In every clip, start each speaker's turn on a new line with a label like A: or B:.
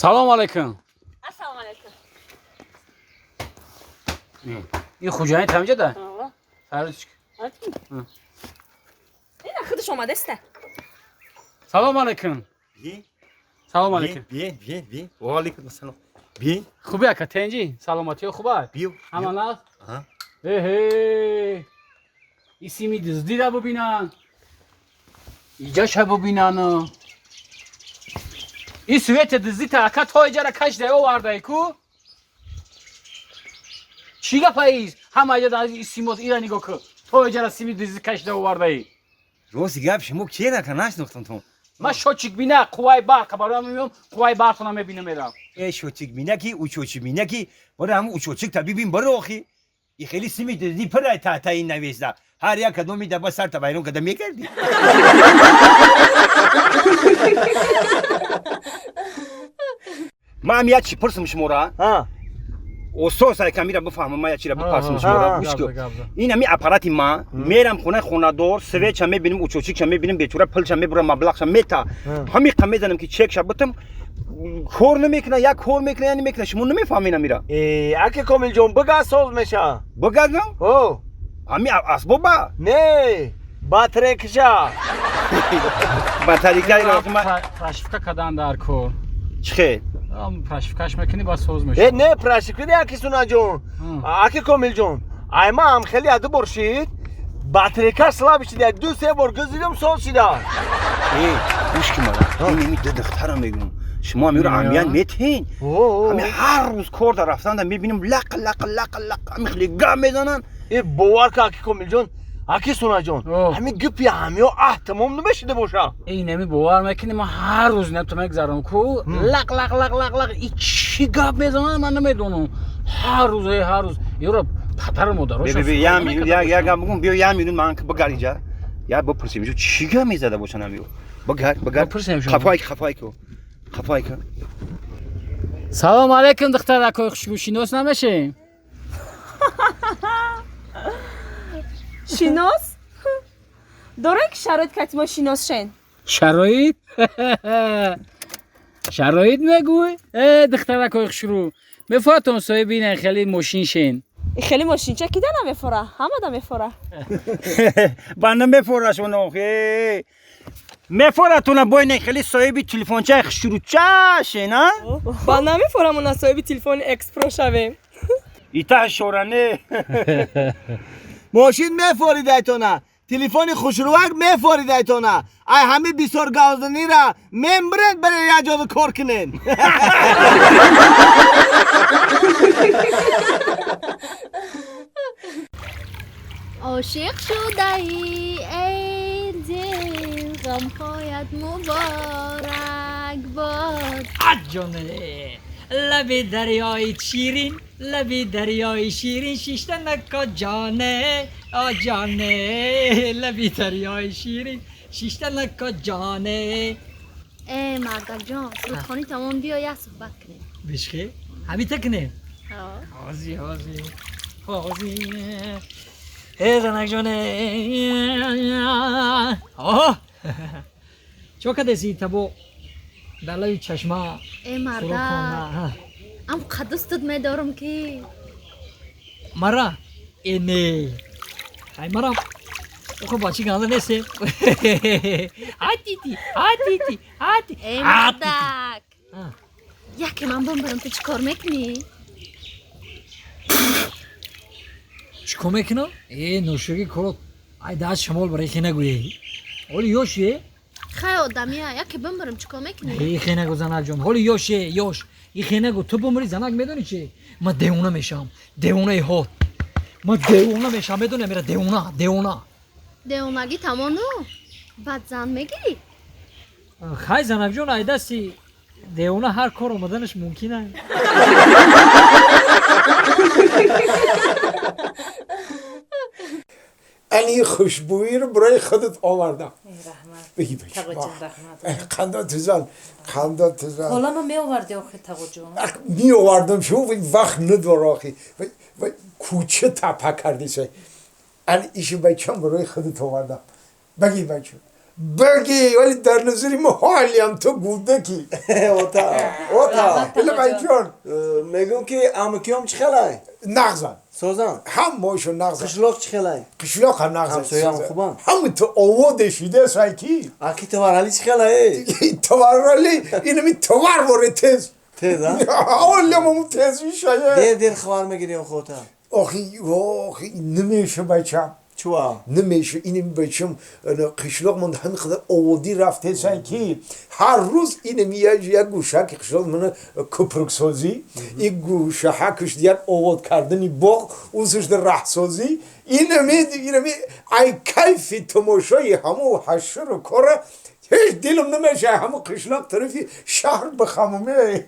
A: Салом алейкум.
B: Ассалому алейкум.
A: Ин хуҷаин тамҷада?
B: Ава.
A: Фарручик.
B: Ина худаш омадаста.
A: Салом алейкум.
C: Бие.
A: Салом алейкум.
C: Бие, бие, бие. Ва алейкум ассалом. Бие.
A: Хуби ака, тенҷи? Саломатиё хуба?
C: Биё.
A: Ҳама нағз?
C: Аҳа.
A: Эҳе. И сими дуздида бубинан. Иҷаша бубинан. И свете дуздита ака то иҷара кашида овардай ку? Чӣ гапа ист? Ҳама иҷа и симот ира нигоҳ ку. То иҷара сими дузди кашида овардаи.
C: Рости гап шумо киена ка нашинохтам.
A: Ман шочик бина қувваи барқ бароям меём, қувваи барқона мебинам мерам.
C: Э, шочик бина ки, учочик бина ки, бара ҳамун учочик та бибин бара охи. И хеле сими дузди пирай таҳта ин навеста. Ҳар як кадоми даба сарта вайрон карда мекардӣ. Ман як чӣ пурсам шуморо?
D: Ҳа.
C: Осос ай камира бифаҳмам, ман як чира бипарсам шуморо. Гӯш кун.
A: Гап за.
C: Ин ҳами аппарати ман, мерам хонаи хонадор, свеча мебинам, учочикша мебинам, бечора пулша мебурам, маблағша мета. Ҳамиқа мезанам ки чекша бутам, кор намекуна, як кор мекуна, я намекуна. Шумо намефаҳмед амира.
D: Э, аки Комилҷон, бигаз соз меша.
C: Бигазам?
D: О,
C: Ҳами асбоба?
D: Не, батарейкаша.
C: Батарейка ма
A: Прошивка кардан дар кор.
C: Чӣ хел?
A: Прошивкаш мекунӣ, ба соз
D: Э,
A: мешавад.
D: не, прошивка не, аки Сунаҷон. Аки Комилҷон, ай ма ҳам хеле ду бор шид, батарейка слаб шида, ду се бор гузидам, соз шида.
C: Э, гӯш ки мара. Ин ами ду духтара мегӯм. Шумо амиро аҳамият метиҳен?
D: О,
C: Ҳами ҳар рӯз кор дар рафтанда мебинам, лақ лақ лақ лақ ҳами хеле гап мезананд.
D: Э, бовар ка, аки Комилҷон, аки Сунаҷон,
A: О.
D: ҳами гипи ҳамиё аҳ тамом намешида боша.
A: Ин нами бовар мекунӣ, ман ҳар рӯз нето мегзарам ку, лақ лақ лақ лақ лақ, и чӣ гап мезананд, ман намедонам. Ҳар рӯз, э, ҳар рӯз. Ёро падару модарошон.
C: Бе, бе, як минут, як гап бигӯм, биё як минут ман бигард инҷа. Я бипурсем, инҷо чӣ гап мезада бошанд ҳамиё? Бигард, бигард.
A: Бипурсем шумо.
C: Қафай, қафай ку. Қафай ку.
A: Салом алейкум, духтаракои хушбӯ, шинос намешем?
B: Шинос? Дорем ки шароит кати мо шинос шен.
A: Шароит? Шароит мегӯй? Э, духтаракои хушрӯ. Мефоҳатон соҳиби ин хеле мошин шен.
B: И хеле мошинча кида намефора? Ҳамада мефора.
C: Ба намефорашон охе. Мефоратона бо ин хеле соҳиби телефончаи хушрӯча шен, а?
E: Ба намефорамона соҳиби телефони Экспро шавем.
C: Ита шоране.
D: Мошин мефоридайтона, телефони хушрӯвак мефоридайтона. Ай ҳами бисёр гавзанира мембиред, баре як ҷода кор кунед.
F: Ошиқ шудаӣ, эй дил, ғамҳоят муборак бод.
G: Аҷоне, лаби дарёи ширин, лаби дарёи ширин шишта нако ҷоне, о ҷоне, лаби дарёи ширин шишта нако ҷоне.
F: Э, мардакҷон, сурудхонӣ тамом, биё як суҳбат кунем.
G: Бишхе ҳамита кунем.
F: Ҳо.
G: Ҳози, ҳози, ҳози. Э, занакҷоне, оҳ, чо кадаси табо дар лаби чашма?
F: Э, мардак,
G: сурудхона
F: ам қадустут медорам ки.
G: Мара э не, ай мара охо бачи ганда несте. Атити, атити, ати.
F: Э, мардак, яке ман бимбирам, ту чӣ кор мекунӣ?
G: Чикор мекунам? Э, ношуги корот ай даст шамол барои хе нагӯе, ҳоли ёше.
F: Хай, одамия, яке бимбирам, чӣ кор мекунӣ?
G: Э, хе нагӯ, занакҷон, ҳоли ёше, ёш, и хе нагӯ. Ту бумри, занак, медонӣ чи, ман девона мешавам, девонаи ҳод, ман девона мешавам, медонӣ, амира, девона, девона.
F: Девонагӣ тамону баъд зан мегирӣ?
G: Хай, занакҷон, ай дасти девона ҳар кор омаданаш мумкин аст.
H: علی خوشبویی رو برای خودت آوردم.
I: رحمت.
H: بگی بگی.
I: تقا جان، رحمت.
H: قندا تزن، قندا تزن.
I: حالا ما می آوردی آخه تقا جان.
H: می آوردم شو وقت نداره آخی و کوچه تپه کردی. سای علی ایشو بچم برای خودت آوردم. بگی بچم. بگی ولی در نظر ما حالی هم تو گودکی.
D: ота ота
H: جان
D: мегӯм ки амукиём чӣ хелай?
H: نغزن.
D: созан?
H: هم ماشون نغزن.
D: қишлоқ чӣ хелай?
H: قشلاق هم نغزن.
D: همسایه‌ام خوبن؟
H: هم تو آواده شیده سایکی.
D: аки товарали чӣ хелай?
H: تورلی اینمی تور باره تز.
D: тез а?
H: حالی هم اون تز میشه.
D: дер дер хабар мегирем хота.
H: آخی آخی نمیشه بچم.
D: чуа?
H: نمیشه اینم بچم قشلاق من همین قدر آوادی رفته سایکی. هر روز اینم یک گوشه که قشلاق من کپرک سازی این گوشه حکش دیگر آواد کردنی باغ اون سش در ره سازی اینمی ای کیفی تماشای همو حشر و کاره هیچ دلم نمیشه همو قشلاق طرفی شهر بخمومه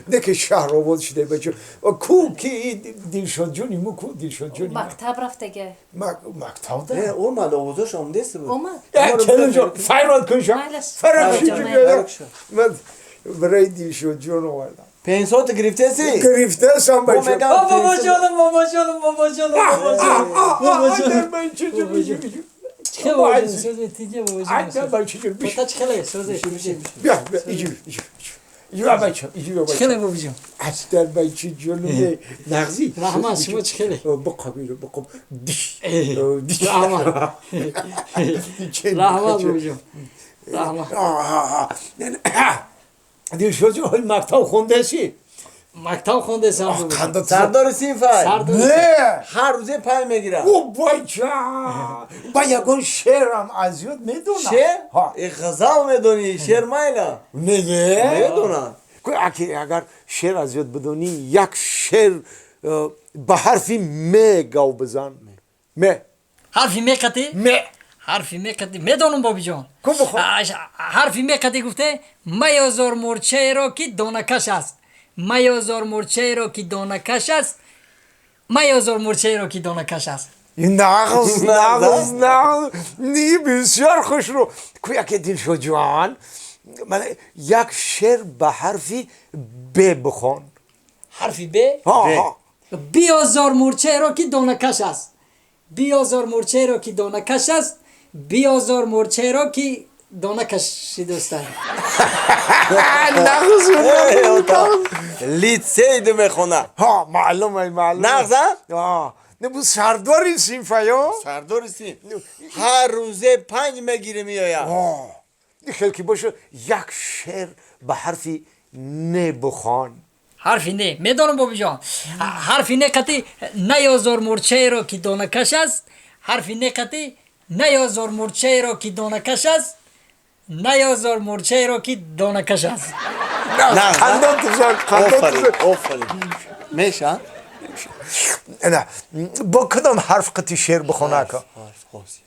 H: نه که شهر آباد شده بچه کو که دلشاد جونی مو کو دلشاد جونی
I: Мактаб рафтага.
H: مکتب
D: э
H: ده
D: омад овозош омадест буд.
I: Омад.
H: کلم جان فیراد کن شم
I: مайлаш.
H: فرق
I: Ҷон,
H: شد
I: майлаш.
H: من برای دلشاد جون آوردم
D: пенсото гирифтеси?
H: گرفته سم
D: Бо
H: بچه
D: мегам
G: бобо ҷонам, бобо ҷонам, бобо ҷонам, бобо ҷонам, бобо ҷонам. Чӣ хел бобо ҷон, сӯзе тиҷа бобо ҷон. Ота чӣ хеле сӯзе?
H: بیا بیا ایجو ایجو ایجو بچه ایجو
G: чӣ
H: بچه
G: хеле бобо ҷон?
H: از در بچه جونم نغزی.
G: Раҳмат, шумо чӣ хеле?
H: بقابی رو بقاب دیش دیش.
G: Раҳмат. Раҳмат бобо ҷон. Раҳмат.
H: دلشاد جون حال مکتب خونده سی؟
G: Мактаб хондесам бобо ҷон.
H: قنده
D: сардори синфай.
G: Сардори
H: نه
D: ҳар рӯзе пай мегирад.
H: او بچه با یگان شعرم از یاد میدونم.
D: шер?
H: ها.
D: э ғазал медонӣ, шер майла.
H: نه
D: медонам.
H: اگه اگر شعر از یاد بدونی یک شعر به حرف م گاو بزن. م.
G: ҳарфи ме қати?
H: م.
G: Ҳарфи ме қати медонам бобиҷон.
H: Ку бихо.
G: Ҳарфи ме қати гуфте: маёзор мурчаеро ки донакаш аст, маёзор мурчаеро ки донакаш аст, маёзор мурчаеро ки донакаш аст.
H: نغز نغز نغز نی بسیار خوش رو کو یکی دلشاد جان من یک شعر به حرف ب بخوان.
G: Ҳарфи б?
H: ها ها.
G: Биёзор мурчаеро ки донакаш аст, биёзор мурчаеро ки донакаш аст, биёзор мурчаеро ки донакаши дӯста.
H: نغز.
D: Э, ота литсей ду мехона.
H: ها معلومه معلومه.
D: нағз а?
H: آه نه بود سردار سینفه یا
D: сардори синф ҳар рӯзе панҷ мегири меояд.
H: آه خیلی که باشه یک شعر به حرف نه بخوان.
G: Ҳарфи не медонам бобиҷон. Ҳарфи не қати: наёзор мурчаеро ки донакаш аст, ҳарфи не қати: наёзор мурчаеро ки донакаш аст, наёзор мурчаеро ки донакаш аст.
D: нағз а?
H: قندان تزن قندان
D: офарин
H: تزن.
D: офарин меша.
H: نه با کدام حرف قطی شعر بخونه که؟
D: ҳарф хоси.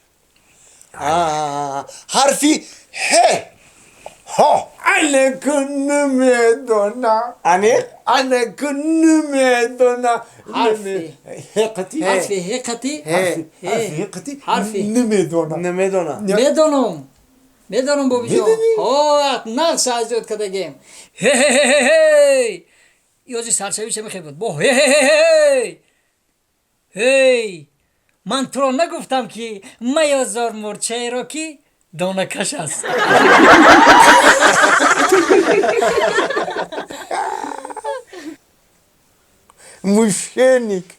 D: ҳарфи ҳе.
H: ها انا که نمیدونم.
D: аниқ.
H: انا که نمیدونم.
G: حرفی.
H: حقتی.
G: ҳарфи ҳе қати.
H: حرفی قطی.
G: حرفی.
H: نمیدونم.
D: намедонам.
G: Медонам, медонам бобиҷон.
H: Медонӣ?
G: Ҳо, нақш аз ёд кардагем. Ҳе-ҳе-ҳе-ҳей ёзи саршавиша мехе буд бо ҳе-ҳе-ҳе-ҳей ҳей ман туро нагуфтам ки маёзор мурчаеро ки донакаш аст.
H: Мошенник.